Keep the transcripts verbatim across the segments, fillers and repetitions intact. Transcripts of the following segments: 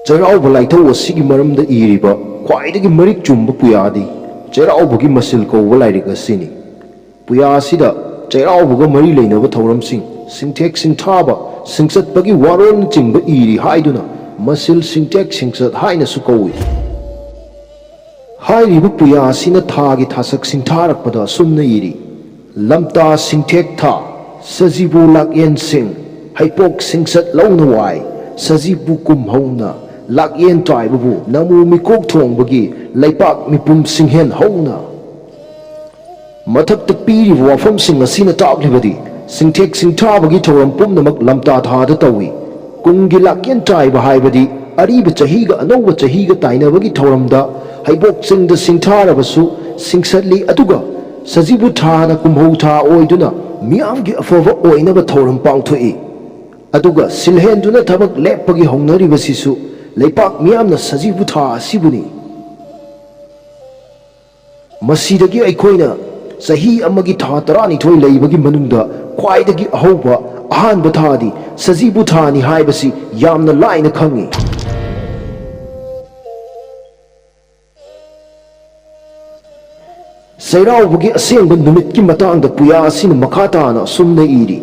ꯆꯩꯔꯥꯎꯕ ꯂꯥꯏꯊꯧ ꯑꯁꯤꯒꯤ ꯃꯔꯝꯗ ꯏꯔꯤꯕ ꯈ꯭ꯋꯥꯏꯗꯒꯤ ꯃꯔꯤꯛ ꯆꯨꯝꯕ ꯄꯨꯌꯥꯗꯤ ꯆꯩꯔꯥꯎꯕꯒꯤ ꯃꯁꯤꯜ ꯀꯧꯕ ꯂꯥꯏꯔꯤꯛ ꯑꯁꯤꯅꯤ꯫ ꯄꯨꯌꯥ ꯑꯁꯤꯗ ꯆꯩꯔꯥꯎꯕꯒ ꯃꯔꯤ ꯂꯩꯅꯕ ꯊꯧꯔꯝꯁꯤꯡ, ꯁꯤꯡꯊꯦꯛ ꯁꯤꯡꯊꯥꯕ, ꯁꯤꯡꯆꯠꯄꯒꯤ ꯋꯥꯔꯣꯜꯅꯆꯤꯡꯕ ꯏꯔꯤ ꯍꯥꯏꯗꯨꯅ ꯃꯁꯤꯜ ꯁꯤꯡꯊꯦꯛ ꯁꯤꯡꯆꯠ ꯍꯥꯏꯅꯁꯨ ꯀꯧꯏ꯫ ꯍꯥꯏꯔꯤꯕ ꯄꯨꯌꯥ ꯑꯁꯤꯅ ꯊꯥꯒꯤ ꯊꯥꯁꯛ ꯁꯤꯡꯊꯥꯔꯛꯄꯗ ꯑꯁꯨꯝꯅ ꯏꯔꯤ: ꯂꯝꯇꯥ ꯁꯤꯡꯊꯦꯛ ꯊꯥ, ꯁꯖꯤꯕꯨ ꯂꯥꯛꯌꯦꯟꯁꯤꯡ, ꯍꯩꯄꯣꯛ ꯁꯤꯡꯆꯠ ꯂꯧꯅ ꯋꯥꯏ, ꯁꯖꯤꯕꯨ ꯀꯨꯝꯍꯧꯅ, ꯂꯥꯛꯌꯦꯟ ꯇꯥꯏꯕꯕꯨ ꯅꯃꯨ ꯃꯤꯀꯣꯛ ꯊꯣꯡꯕꯒꯤ ꯂꯩꯄꯥꯛ ꯃꯤꯄꯨꯝ ꯁꯤꯡꯍꯦꯟ ꯍꯧꯅ꯫ ꯃꯊꯛꯇ ꯄꯤꯔꯤꯕ ꯋꯥꯐꯝꯁꯤꯡ ꯑꯁꯤꯅ ꯇꯥꯛꯂꯤꯕꯗꯤ, ꯁꯤꯡꯊꯦꯛ ꯁꯤꯡꯊꯥꯕꯒꯤ ꯊꯧꯔꯝ ꯄꯨꯝꯅꯃꯛ ꯂꯝꯇꯥ ꯊꯥꯗ ꯇꯧꯏ꯫ ꯀꯨꯝꯒꯤ ꯂꯥꯛꯌꯦꯟ ꯇꯥꯏꯕ ꯍꯥꯏꯕꯗꯤ ꯑꯔꯤꯕ ꯆꯍꯤꯒ ꯑꯅꯧꯕ ꯆꯍꯤꯒ ꯇꯥꯏꯅꯕꯒꯤ ꯊꯧꯔꯝꯗ ꯍꯩꯕꯣꯛ ꯆꯤꯡꯗ ꯁꯤꯡꯊꯥꯔꯕꯁꯨ, ꯁꯤꯡꯁꯠꯂꯤ, ꯑꯗꯨꯒ ꯁꯖꯤꯕꯨ ꯊꯥꯅ ꯀꯨꯝꯍꯧ ꯊꯥ ꯑꯣꯏꯗꯨꯅ ꯃꯤꯌꯥꯝꯒꯤ ꯑꯐꯕ ꯑꯣꯏꯅꯕ ꯊꯧꯔꯝ ꯄꯥꯡꯊꯣꯛꯏ꯫ ꯑꯗꯨꯒ ꯁꯤꯜꯍꯦꯟꯗꯨꯅ ꯊꯕꯛ ꯂꯦꯞꯄꯒꯤ ꯍꯧꯅꯔꯤꯕꯁꯤꯁꯨ ꯂꯩꯄꯥꯛ ꯃꯤꯌꯥꯝꯅ ꯁꯖꯤꯕꯨ ꯊꯥ ꯑꯁꯤꯕꯨꯅꯤ꯫ ꯃꯁꯤꯗꯒꯤ ꯑꯩꯈꯣꯏꯅ ꯆꯍꯤ ꯑꯃꯒꯤ ꯊꯥ ꯇꯔꯥꯅꯤꯊꯣꯏ ꯂꯩꯕꯒꯤ ꯃꯅꯨꯡꯗ ꯈ꯭ꯋꯥꯏꯗꯒꯤ ꯑꯍꯧꯕ ꯑꯍꯥꯟꯕ ꯊꯥꯗꯤ ꯁꯖꯤꯕꯨ ꯊꯥꯅꯤ ꯍꯥꯏꯕꯁꯤ ꯌꯥꯝꯅ ꯂꯥꯏꯅ ꯈꯪꯏ꯫ ꯆꯩꯔꯥꯎꯕꯒꯤ ꯑꯁꯦꯡꯕ ꯅꯨꯃꯤꯠꯀꯤ ꯃꯇꯥꯡꯗ ꯄꯨꯌꯥ ꯑꯁꯤꯅ ꯃꯈꯥ ꯇꯥꯅ ꯑꯁꯨꯝꯅ ꯏꯔꯤ: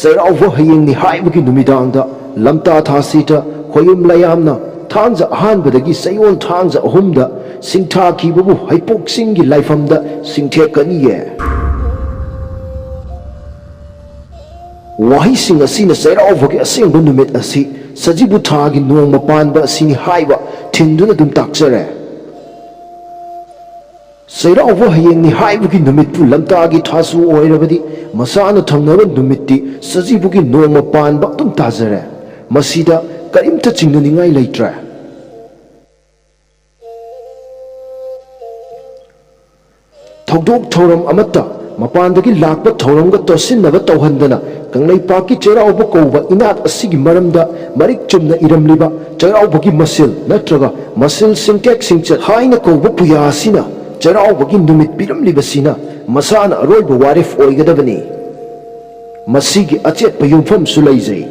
ꯆꯩꯔꯥꯎꯕ ꯍꯌꯦꯡꯅꯤ ꯍꯥꯏꯕꯒꯤ ꯅꯨꯃꯤꯗꯥꯡꯗ ꯂꯝꯇꯥ ꯊꯥꯁꯤꯗ ꯈꯣꯌꯨꯝ ꯂꯌꯥꯝꯅ ꯊꯥꯡꯖ ꯑꯍꯥꯟꯕꯗꯒꯤ ꯆꯌꯣꯜ ꯊꯥꯡꯖ ꯑꯍꯨꯝꯗ ꯁꯤꯡꯊꯥꯈꯤꯕꯕꯨ ꯍꯩꯄꯣꯛ ꯆꯤꯡꯒꯤ ꯂꯥꯏꯐꯝꯗ ꯁꯤꯡꯊꯦꯛꯀꯅꯤꯌꯦ꯫ ꯋꯥꯍꯩꯁꯤꯡ ꯑꯁꯤꯅ ꯆꯩꯔꯥꯎꯕꯒꯤ ꯑꯁꯦꯡꯕ ꯅꯨꯃꯤꯠ ꯑꯁꯤ ꯁꯖꯤꯕꯨ ꯊꯥꯒꯤ ꯅꯣꯡꯃ ꯄꯥꯟꯕ ꯑꯁꯤꯅꯤ ꯍꯥꯏꯕ ꯊꯤꯡꯗꯨꯅ ꯑꯗꯨꯝ ꯇꯥꯛꯆꯔꯦ꯫ ꯆꯩꯔꯥꯎꯕ ꯍꯌꯦꯡꯅꯤ ꯍꯥꯏꯕꯒꯤ ꯅꯨꯃꯤꯠꯄꯨ ꯂꯝꯇꯥꯒꯤ ꯊꯥꯁꯨ ꯑꯣꯏꯔꯕꯗꯤ, ꯃꯁꯥꯅ ꯊꯪꯅꯕ ꯅꯨꯃꯤꯠꯇꯤ ꯁꯖꯤꯕꯨꯒꯤ ꯅꯣꯡꯃ ꯄꯥꯟꯕ ꯑꯗꯨꯝ ꯇꯥꯖꯔꯦ꯫ ꯃꯁꯤꯗ ꯀꯔꯤꯝꯇ ꯆꯤꯡꯅꯅꯤꯡꯉꯥꯏ ꯂꯩꯇ꯭ꯔꯦ꯫ ꯊꯧꯗꯣꯛ ꯊꯧꯔꯝ ꯑꯃꯠꯇ ꯃꯄꯥꯟꯗꯒꯤ ꯂꯥꯛꯄ ꯊꯧꯔꯝꯒ ꯇꯣꯠꯁꯤꯟꯅꯕ ꯇꯧꯍꯟꯗꯅ, ꯀꯪꯂꯩꯄꯥꯛꯀꯤ ꯆꯩꯔꯥꯎꯕ ꯀꯧꯕ ꯏꯅꯥꯠ ꯑꯁꯤꯒꯤ ꯃꯔꯝꯗ ꯃꯔꯤꯛ ꯆꯨꯝꯅ ꯏꯔꯝꯂꯤꯕ ꯆꯩꯔꯥꯎꯕꯒꯤ ꯃꯁꯤꯜ ꯅꯠꯇ꯭ꯔꯒ ꯃꯁꯤꯜ ꯁꯤꯡꯇꯦꯛ ꯁꯤꯡꯆꯠ ꯍꯥꯏꯅ ꯀꯧꯕ ꯄꯨꯌꯥ ꯑꯁꯤꯅ ꯆꯩꯔꯥꯎꯕꯒꯤ ꯅꯨꯃꯤꯠ ꯄꯤꯔꯝꯂꯤꯕꯁꯤꯅ ꯃꯁꯥꯅ ꯑꯔꯣꯏꯕ ꯋꯥꯔꯦꯞ ꯑꯣꯏꯒꯗꯕꯅꯤ꯫ ꯃꯁꯤꯒꯤ ꯑꯆꯦꯠꯄ ꯌꯨꯝꯐꯝꯁꯨ ꯂꯩꯖꯩ꯫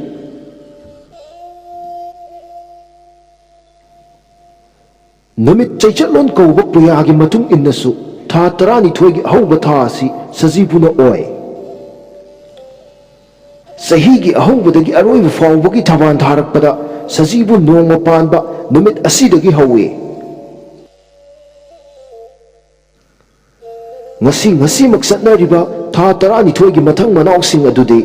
ꯅꯨꯃꯤꯠ ꯆꯩꯆꯠꯂꯣꯟ ꯀꯧꯕ ꯄꯨꯌꯥꯒꯤ ꯃꯇꯨꯡ ꯏꯟꯅꯁꯨ ꯊꯥ ꯇꯔꯥꯅꯤꯊꯣꯏꯒꯤ ꯑꯍꯧꯕ ꯊꯥ ꯑꯁꯤ ꯁꯖꯤꯕꯨꯅ ꯑꯣꯏ꯫ ꯆꯍꯤꯒꯤ ꯑꯍꯧꯕꯗꯒꯤ ꯑꯔꯣꯏꯕ ꯐꯥꯎꯕꯒꯤ ꯊꯕꯥꯟ ꯊꯥꯔꯛꯄꯗ ꯁꯖꯤꯕꯨ ꯅꯣꯡꯃ ꯄꯥꯟꯕ ꯅꯨꯃꯤꯠ ꯑꯁꯤꯗꯒꯤ ꯍꯧꯏ꯫ ꯉꯁꯤ ꯉꯁꯤꯃꯛ ꯆꯠꯅꯔꯤꯕ ꯊꯥ ꯇꯔꯥꯅꯤꯊꯣꯏꯒꯤ ꯃꯊꯪ ꯃꯅꯥꯎꯁꯤꯡ ꯑꯗꯨꯗꯤ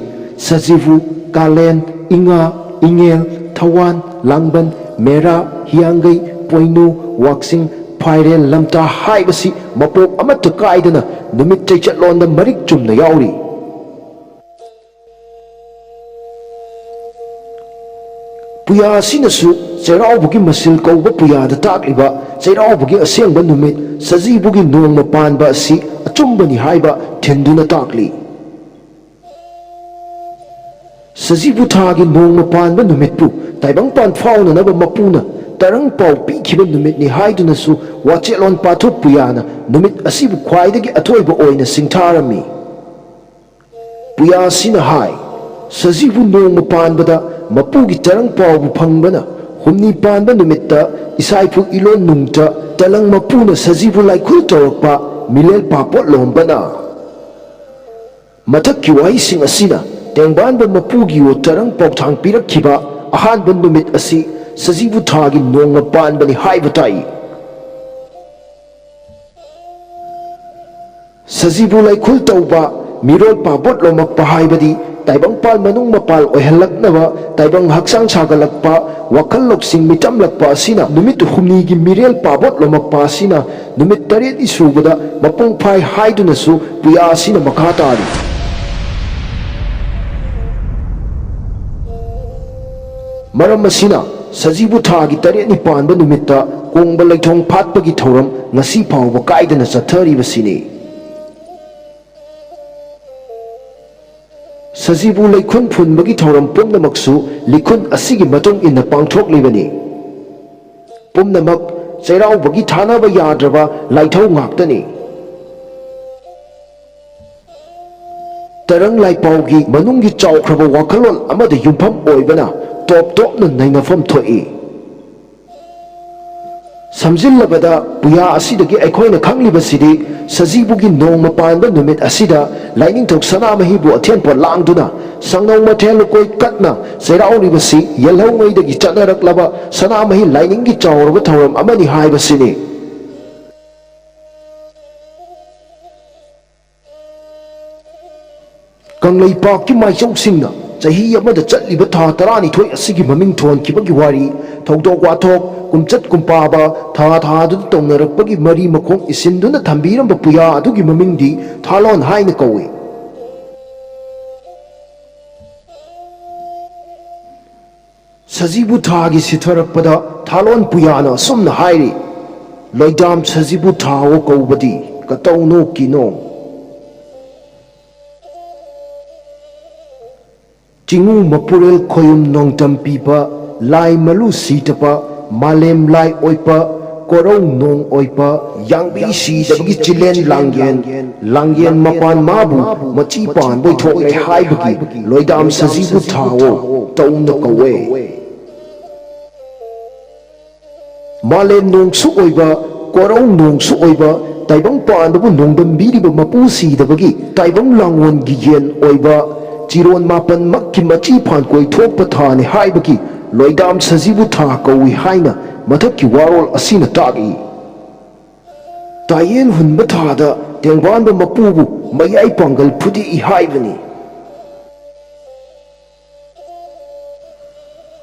ꯁꯖꯤꯕꯨ, ꯀꯥꯂꯦꯟ, ꯏꯉꯥ, ꯏꯉꯦꯜ, ꯊꯧꯋꯥꯟ, ꯂꯥꯡꯕꯟ, ꯃꯦꯔꯥ, ꯍꯤꯌꯥꯡꯒꯩ, ꯄꯣꯏꯅꯨ, ꯋꯥꯛꯆꯤꯡ, ꯐꯥꯏꯔꯦꯟ, ꯂꯝꯇꯥ ꯍꯥꯏꯕꯁꯤ ꯃꯄꯣꯛ ꯑꯃꯠꯇ ꯀꯥꯏꯗꯅ ꯅꯨꯃꯤꯠ ꯆꯩꯆꯠꯂꯣꯟꯗ ꯃꯔꯤꯛ ꯆꯨꯝꯅ ꯌꯥꯎꯔꯤ꯫ ꯄꯨꯌꯥ ꯑꯁꯤꯅꯁꯨ ꯆꯩꯔꯥꯎꯕꯒꯤ ꯃꯁꯤꯜ ꯀꯧꯕ ꯄꯨꯌꯥꯗ ꯇꯥꯛꯂꯤꯕ ꯆꯩꯔꯥꯎꯕꯒꯤ ꯑꯁꯦꯡꯕ ꯅꯨꯃꯤꯠ ꯁꯖꯤꯕꯨꯒꯤ ꯅꯣꯡꯃ ꯄꯥꯟꯕ ꯑꯁꯤ ꯑꯆꯨꯝꯕꯅꯤ ꯍꯥꯏꯕ ꯊꯤꯟꯗꯨꯅ ꯇꯥꯛꯂꯤ꯫ ꯁꯖꯤꯕꯨ ꯊꯥꯒꯤ ꯅꯣꯡꯃ ꯄꯥꯟꯕ ꯅꯨꯃꯤꯠꯄꯨ ꯇꯥꯏꯕꯪꯄꯥꯟ ꯐꯥꯎꯅꯅꯕ ꯃꯄꯨꯅ ꯇꯔꯪ ꯄꯥꯎ ꯄꯤꯈꯤꯕ ꯅꯨꯃꯤꯠꯅꯤ ꯍꯥꯏꯗꯨꯅꯁꯨ ꯋꯥꯆꯦꯠꯂꯣꯟ ꯄꯥꯊꯨꯞ ꯄꯨꯌꯥꯅ ꯅꯨꯃꯤꯠ ꯑꯁꯤꯕꯨ ꯈ꯭ꯋꯥꯏꯗꯒꯤ ꯑꯊꯣꯏꯕ ꯑꯣꯏꯅ ꯁꯤꯡꯊꯥꯔꯝꯃꯤ꯫ ꯄꯨꯌꯥꯁꯤꯅ ꯍꯥꯏ, ꯁꯖꯤꯕꯨ ꯅꯣꯡꯃ ꯄꯥꯟꯕꯗ ꯃꯄꯨꯒꯤ ꯇꯔꯪ ꯄꯥꯎꯕꯨ ꯐꯪꯕꯅ ꯍꯨꯝꯅꯤ ꯄꯥꯟꯕ ꯅꯨꯃꯤꯠꯇ ꯏꯁꯥꯏꯐꯨ ꯏꯂꯣꯟ ꯅꯨꯡꯇ ꯇꯂꯪ ꯃꯄꯨꯅ ꯁꯖꯤꯕꯨ ꯂꯥꯏꯈꯨꯜ ꯇꯧꯔꯛꯄ ꯃꯤꯂꯦꯜ ꯄꯥꯄꯣꯠ ꯂꯣꯝꯕꯅ ꯃꯊꯛꯀꯤ ꯋꯥꯍꯩꯁꯤꯡ ꯑꯁꯤꯅ ꯇꯦꯡꯕꯥꯟꯕ ꯃꯄꯨꯒꯤ ꯇꯔꯪ ꯄꯥꯎꯊꯥꯡ ꯄꯤꯔꯛꯈꯤꯕ ꯑꯍꯥꯟꯕ ꯅꯨꯃꯤꯠ ꯑꯁꯤ ꯁꯖꯤꯕꯨ ꯊꯥꯒꯤ ꯅꯣꯡꯃ ꯄꯥꯟꯕꯅꯤ ꯍꯥꯏꯕ ꯇꯥꯛꯏ꯫ ꯁꯖꯤꯕꯨ ꯂꯩꯈꯨꯜ ꯇꯧꯕ, ꯃꯤꯔꯣꯜ ꯄꯥꯕꯣꯠ ꯂꯣꯝꯃꯛꯄ ꯍꯥꯏꯕꯗꯤ ꯇꯥꯏꯕꯪꯄꯥꯜ ꯃꯅꯨꯡ ꯃꯄꯥꯜ ꯑꯣꯏꯍꯜꯂꯛꯅꯕ ꯇꯥꯏꯕꯪ ꯍꯛꯆꯥꯡ ꯁꯥꯒꯠꯂꯛꯄ, ꯋꯥꯈꯜ ꯂꯧꯁꯤꯡ ꯃꯤꯇꯝꯂꯛꯄ ꯑꯁꯤꯅ ꯅꯨꯃꯤꯠ ꯍꯨꯝꯅꯤꯒꯤ ꯃꯤꯔꯦꯜ ꯄꯥꯕꯣꯠ ꯂꯣꯝꯃꯛꯄ ꯑꯁꯤꯅ ꯅꯨꯃꯤꯠ ꯇꯔꯦꯠꯅꯤ ꯁꯨꯕꯗ ꯃꯄꯨꯡ ꯐꯥꯏ ꯍꯥꯏꯗꯨꯅꯁꯨ ꯄꯨꯌꯥ ꯑꯁꯤꯅ ꯃꯈꯥ ꯇꯥꯔꯤ꯫ ꯃꯔꯝ ꯑꯁꯤꯅ ꯁꯖꯤꯕꯨ ꯊꯥꯒꯤ ꯇꯔꯦꯠꯅꯤ ꯄꯥꯟꯕ ꯅꯨꯃꯤꯠꯇ ꯀꯣꯡꯕ ꯂꯩꯊꯣꯡ ꯐꯥꯠꯄꯒꯤ ꯊꯧꯔꯝ ꯉꯁꯤ ꯐꯥꯎꯕ ꯀꯥꯏꯗꯅ ꯆꯠꯊꯔꯤꯕꯁꯤꯅꯤ꯫ ꯁꯖꯤꯕꯨ ꯂꯩꯈꯨꯟ ꯐꯨꯟꯕꯒꯤ ꯊꯧꯔꯝ ꯄꯨꯝꯅꯃꯛꯁꯨ ꯂꯤꯈꯨꯟ ꯑꯁꯤꯒꯤ ꯃꯇꯨꯡ ꯏꯟꯅ ꯄꯥꯡꯊꯣꯛꯂꯤꯕꯅꯤ꯫ ꯄꯨꯝꯅꯃꯛ ꯆꯩꯔꯥꯎꯕꯒꯤ ꯊꯥꯅꯕ ꯌꯥꯗ꯭ꯔꯕ ꯂꯥꯏꯊꯧ ꯉꯥꯛꯇꯅꯤ꯫ ꯇꯔꯪ ꯂꯥꯏꯄꯥꯎꯒꯤ ꯃꯅꯨꯡꯒꯤ ꯆꯥꯎꯈ꯭ꯔꯕ ꯋꯥꯈꯜꯂꯣꯟ ꯑꯃꯗ ꯌꯨꯝꯐꯝ ꯑꯣꯏꯕꯅ ꯇꯣꯞ ꯇꯣꯞꯅ ꯅꯩꯅꯐꯝ ꯊꯣꯛꯏ꯫ ꯁꯝꯖꯤꯜꯂꯕꯗ, ꯄꯨꯌꯥ ꯑꯁꯤꯗꯒꯤ ꯑꯩꯈꯣꯏꯅ ꯈꯪꯂꯤꯕꯁꯤꯗꯤ, ꯁꯖꯤꯕꯨꯒꯤ ꯅꯣꯡꯃ ꯄꯥꯟꯕ ꯅꯨꯃꯤꯠ ꯑꯁꯤꯗ ꯂꯥꯏꯅꯤꯡꯊꯧ ꯁꯅꯥꯃꯍꯤꯕꯨ ꯑꯊꯦꯟ ꯄꯣꯠ ꯂꯥꯡꯗꯨꯅ, ꯁꯪꯅꯧ ꯃꯊꯦꯜ ꯂꯨꯀꯣꯏ ꯀꯠꯅ ꯆꯩꯔꯥꯎꯔꯤꯕꯁꯤ ꯌꯦꯜꯍꯧꯉꯩꯗꯒꯤ ꯆꯠꯅꯔꯛꯂꯕ ꯁꯅꯥꯃꯍꯤ ꯂꯥꯏꯅꯤꯡꯒꯤ ꯆꯥꯎꯔꯕ ꯊꯧꯔꯝ ꯑꯃꯅꯤ ꯍꯥꯏꯕꯁꯤꯅꯤ꯫ ꯀꯪꯂꯩꯄꯥꯛꯀꯤ ꯃꯥꯏꯆꯧꯁꯤꯡꯅ ꯆꯍꯤ ꯑꯃꯗ ꯆꯠꯂꯤꯕ ꯊꯥ ꯇꯔꯥꯅꯤꯊꯣꯏ ꯑꯁꯤꯒꯤ ꯃꯃꯤꯡ ꯊꯣꯟꯈꯤꯕꯒꯤ ꯋꯥꯔꯤ, ꯊꯧꯗꯣꯛ ꯋꯥꯊꯣꯛ, ꯀꯨꯝꯆꯠ ꯀꯨꯝꯄꯥꯕ, ꯊꯥ ꯊꯥꯗꯨꯗ ꯇꯧꯅꯔꯛꯄꯒꯤ ꯃꯔꯤ ꯃꯈꯣꯡ ꯏꯁꯤꯟꯗꯨꯅ ꯊꯝꯕꯤꯔꯝꯕ ꯄꯨꯌꯥ ꯑꯗꯨꯒꯤ ꯃꯃꯤꯡꯗꯤ ꯊꯥꯂꯣꯟ ꯍꯥꯏꯅ ꯀꯧꯏ꯫ ꯁꯖꯤꯕꯨ ꯊꯥꯒꯤ ꯁꯤꯊꯔꯛꯄꯗ ꯊꯥꯂꯣꯟ ꯄꯨꯌꯥꯅ ꯑꯁꯨꯝꯅ ꯍꯥꯏꯔꯤ: "ꯂꯣꯏꯗꯥꯝ ꯁꯖꯤꯕꯨ ꯊꯥꯑꯣ ꯀꯧꯕꯗꯤ ꯀꯇꯧꯅꯣ ꯀꯤꯅꯣ? ꯆꯤꯡꯉꯨ ꯃꯄꯨꯔꯦꯜ ꯈꯣꯌꯨꯝ ꯅꯣꯡꯗꯝ ꯄꯤꯕ, ꯂꯥꯏ ꯃꯂꯨ ꯁꯤꯗꯕ, ꯃꯥꯂꯦꯝ ꯂꯥꯏ ꯑꯣꯏꯕ, ꯀꯣꯔꯧ ꯅꯣꯡ ꯑꯣꯏꯕ, ꯌꯥꯡꯕꯤ ꯁꯤꯗꯕꯒꯤ ꯆꯤꯂꯦꯟ ꯂꯥꯡꯌꯦꯟ, ꯂꯥꯡꯌꯦꯟ ꯃꯄꯥꯟ ꯃꯥꯕꯨ ꯃꯆꯤ ꯄꯥꯟꯕꯣꯏ ꯊꯣꯛꯂꯦ ꯍꯥꯏꯕꯒꯤ ꯂꯣꯏꯗꯥꯝ ꯁꯖꯤꯕꯨ ꯊꯥꯑꯣ ꯇꯧꯅ ꯀꯧꯋꯦ꯫ ꯃꯥꯂꯦꯝ ꯅꯣꯡꯁꯨ ꯑꯣꯏꯕ, ꯀꯣꯔꯧ ꯅꯣꯡꯁꯨ ꯑꯣꯏꯕ, ꯇꯥꯏꯕꯪ ꯄꯥꯟꯕꯕꯨ ꯅꯣꯡꯗꯝꯕꯤꯔꯤꯕ ꯃꯄꯨ ꯁꯤꯗꯕꯒꯤ ꯇꯥꯏꯕꯪ ꯂꯥꯡꯑꯣꯟꯒꯤ ꯌꯦꯟ ꯑꯣꯏꯕ, ꯆꯤꯔꯣꯟ ꯃꯥꯄꯟꯃꯛꯀꯤ ꯃꯆꯤ ꯐꯥꯟ ꯀꯣꯏꯊꯣꯛꯄ ꯊꯥꯅꯤ ꯍꯥꯏꯕꯒꯤ ꯂꯣꯏꯗꯥꯝ ꯁꯖꯤꯕꯨ ꯊꯥ ꯀꯧꯏ ꯍꯥꯏꯅ ꯃꯊꯛꯀꯤ ꯋꯥꯔꯣꯜ ꯑꯁꯤꯅ ꯇꯥꯛꯏ꯫ ꯇꯥꯌꯦꯟ ꯍꯨꯟꯕ ꯊꯥꯗ ꯇꯦꯡꯕꯥꯟꯕ ꯃꯄꯨꯕꯨ ꯃꯌꯥꯏ ꯄꯥꯡꯒꯜ ꯐꯨꯗꯦꯛꯏ ꯍꯥꯏꯕꯅꯤ꯫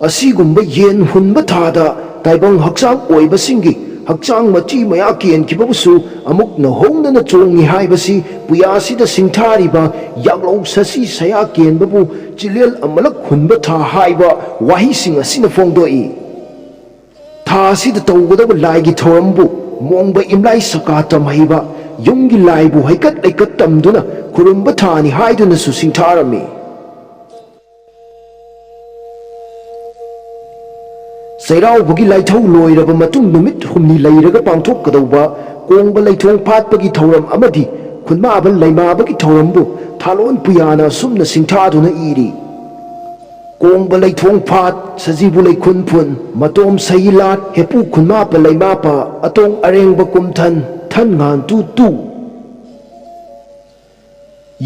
ꯑꯁꯤꯒꯨꯝꯕ ꯌꯦꯟ ꯍꯨꯟꯕ ꯊꯥꯗ ꯇꯥꯏꯕꯪ ꯍꯛꯆꯥꯡ ꯑꯣꯏꯕꯁꯤꯡꯒꯤ ꯍꯛꯆꯥꯡ ꯃꯆꯤ ꯃꯌꯥ ꯀꯦꯟꯈꯤꯕꯕꯨꯁꯨ ꯑꯃꯨꯛ ꯅꯧꯍꯧꯅꯅ ꯆꯣꯡꯏ ꯍꯥꯏꯕꯁꯤ ꯄꯨꯌꯥꯁꯤꯗ ꯁꯤꯡꯊꯥꯔꯤꯕ ꯌꯥꯛꯂꯧ ꯁꯁꯤ ꯁꯌꯥ ꯀꯦꯟꯕꯕꯨ ꯆꯤꯂꯦꯜ ꯑꯃꯂꯛ ꯍꯨꯟꯕ ꯊꯥ ꯍꯥꯏꯕ ꯋꯥꯍꯩꯁꯤꯡ ꯑꯁꯤꯅ ꯐꯣꯡꯗꯣꯛꯏ꯫ ꯊꯥ ꯑꯁꯤꯗ ꯇꯧꯒꯗꯕ ꯂꯥꯏꯒꯤ ꯊꯧꯔꯝꯕꯨ ꯃꯣꯡꯕ ꯏꯝꯂꯥꯏ ꯁꯀꯥ ꯇꯝꯍꯩꯕ, ꯌꯨꯝꯒꯤ ꯂꯥꯏꯕꯨ ꯍꯩꯀꯠ ꯂꯩꯀꯠ ꯇꯝꯗꯨꯅ ꯈꯨꯔꯨꯝꯕ ꯊꯥꯅꯤ ꯍꯥꯏꯗꯨꯅꯁꯨ ꯁꯤꯡꯊꯥꯔꯝꯃꯤ꯫ ꯆꯩꯔꯥꯎꯕꯒꯤ ꯂꯥꯏꯊꯧ ꯂꯣꯏꯔꯕ ꯃꯇꯨꯡ ꯅꯨꯃꯤꯠ ꯍꯨꯝꯅꯤ ꯂꯩꯔꯒ ꯄꯥꯡꯊꯣꯛꯀꯗꯧꯕ ꯀꯣꯡꯕ ꯂꯩꯊꯣꯡ ꯐꯥꯠꯄꯒꯤ ꯊꯧꯔꯝ ꯑꯃꯗꯤ ꯈꯨꯟꯃꯥꯕ ꯂꯩꯃꯥꯕꯒꯤ ꯊꯧꯔꯝꯕꯨ ꯊꯥꯂꯣꯟ ꯄꯨꯌꯥꯅ ꯑꯁꯨꯝꯅ ꯁꯤꯡꯊꯥꯗꯨꯅ ꯏꯔꯤ: ꯀꯣꯡꯕ ꯂꯩꯊꯣꯡ ꯐꯥꯠ, ꯁꯖꯤꯕꯨ ꯂꯩꯈꯨꯟ ꯐꯨꯟ, ꯃꯇꯣꯝ ꯁꯌꯤꯂꯥꯠ, ꯍꯦꯄꯨ ꯈꯨꯟꯃꯥꯄ ꯂꯩꯃꯥꯄ, ꯑꯇꯣꯡ ꯑꯔꯦꯡꯕ ꯀꯨꯝꯊꯟ, ꯊꯟ ꯉꯥꯟ ꯇꯨ ꯇꯨ꯫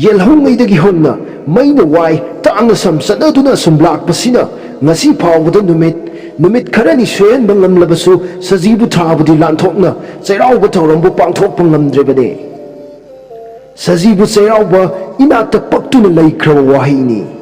ꯌꯦꯜꯍꯧꯉꯩꯗꯒꯤ ꯍꯧꯅ ꯃꯩꯅ ꯋꯥꯏ ꯇꯥꯡꯅ ꯁꯝ ꯆꯠꯅꯗꯨꯅ ꯁꯨꯝ ꯂꯥꯛꯄꯁꯤꯅ ꯉꯁꯤ ꯐꯥꯎꯕꯗ ꯅꯨꯃꯤꯠ, ꯅꯨꯃꯤꯠ ꯈꯔꯅꯤ ꯁꯣꯏꯍꯟꯕ ꯉꯝꯂꯕꯁꯨ ꯁꯖꯤꯕꯨ ꯊꯥꯕꯨꯗꯤ ꯂꯥꯟꯊꯣꯛꯅ ꯆꯩꯔꯥꯎꯕ ꯊꯧꯔꯝꯕꯨ ꯄꯥꯡꯊꯣꯛꯄ ꯉꯝꯗ꯭ꯔꯤꯕꯅꯤ꯫ ꯁꯖꯤꯕꯨ ꯆꯩꯔꯥꯎꯕ ꯏꯅꯥꯛꯇ ꯄꯛꯇꯨꯅ ꯂꯩꯈ꯭ꯔꯕ ꯋꯥꯍꯩꯅꯤ꯫